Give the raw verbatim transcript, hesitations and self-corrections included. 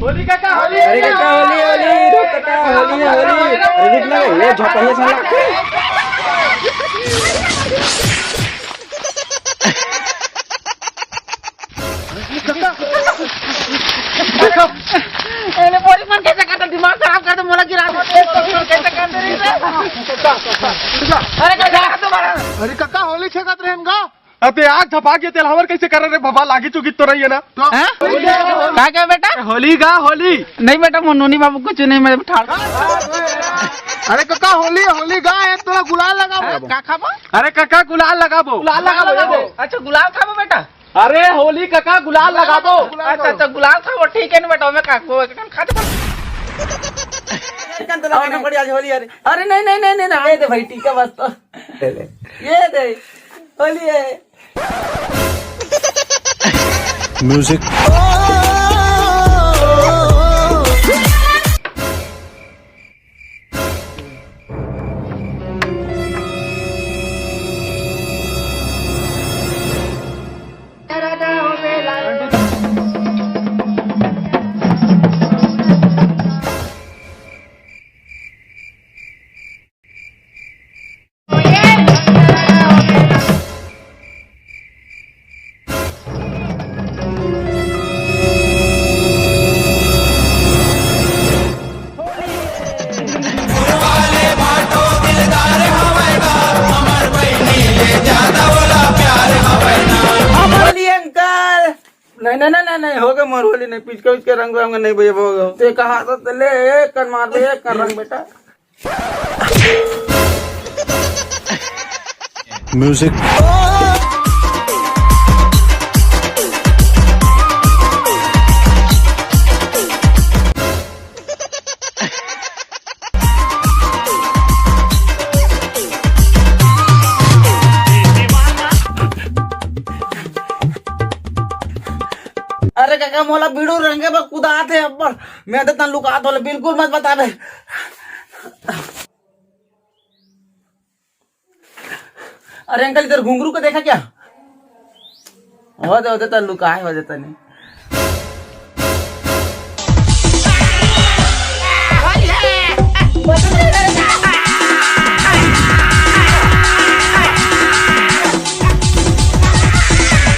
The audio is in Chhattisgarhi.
होली काका, होली। अरे काका, होली, होली, रुक काका, होली है, होली। अरे रुक ना, ये झपहिया साला। एले बड़ी मन कैसे करता, दिमाग खराब कर दे, मोला गिरा दे। कैसे करते रही रे? अरे काका, तुम्हारा अरे काका, होली छेकत रहेन गा। अबे आग धपा के तेल हवर कैसे कर रे बाबा, लागी चुकी तो रही है ना। तो हैं? का क्या बेटा? होली गा, होली। नहीं बेटा, वो नोनी बाबू कुछ नहीं, मैं ठाड़। अरे काका, होली, होली गा, एक थोड़ा गुलाल लगा। हाँ, का खाबो? अरे काका, गुलाल लगाबो। गुलाल लगाबो, ये दे। अच्छा, गुलाल खाबो बेटा? अरे होली काका, गुलाल लगाबो। अच्छा, अच्छा, गुलाल खाबो, ठीक है ना बेटा, मैं का को एकन खाते बोल। एकन तो लगाना पड़ी आज होली, अरे। अरे नहीं, नहीं, नहीं, नहीं, नहीं, ये दे भाई, टीका बस तो। ले, ले। ये दे, होली है। म्यूजिक। होली अंकल। नहीं, नहीं, नहीं, नहीं, नहीं, हो गए मोर होली, नहीं, पिचका उचका रंग वंग नहीं भैया, हो गए। ते कहा तो ले, एक कर मार दे, एक कर रंग बेटा। म्यूजिक। अरे काका, मोला बीड़ू रंगे बर कुदात हे अब्बड़। मैं तो तन लुकात होले, बिल्कुल मत बताबे। अरे अंकल, इधर घुंघरू को देखा क्या? हो दे, हो दे, तन लुकाए, हो दे तने।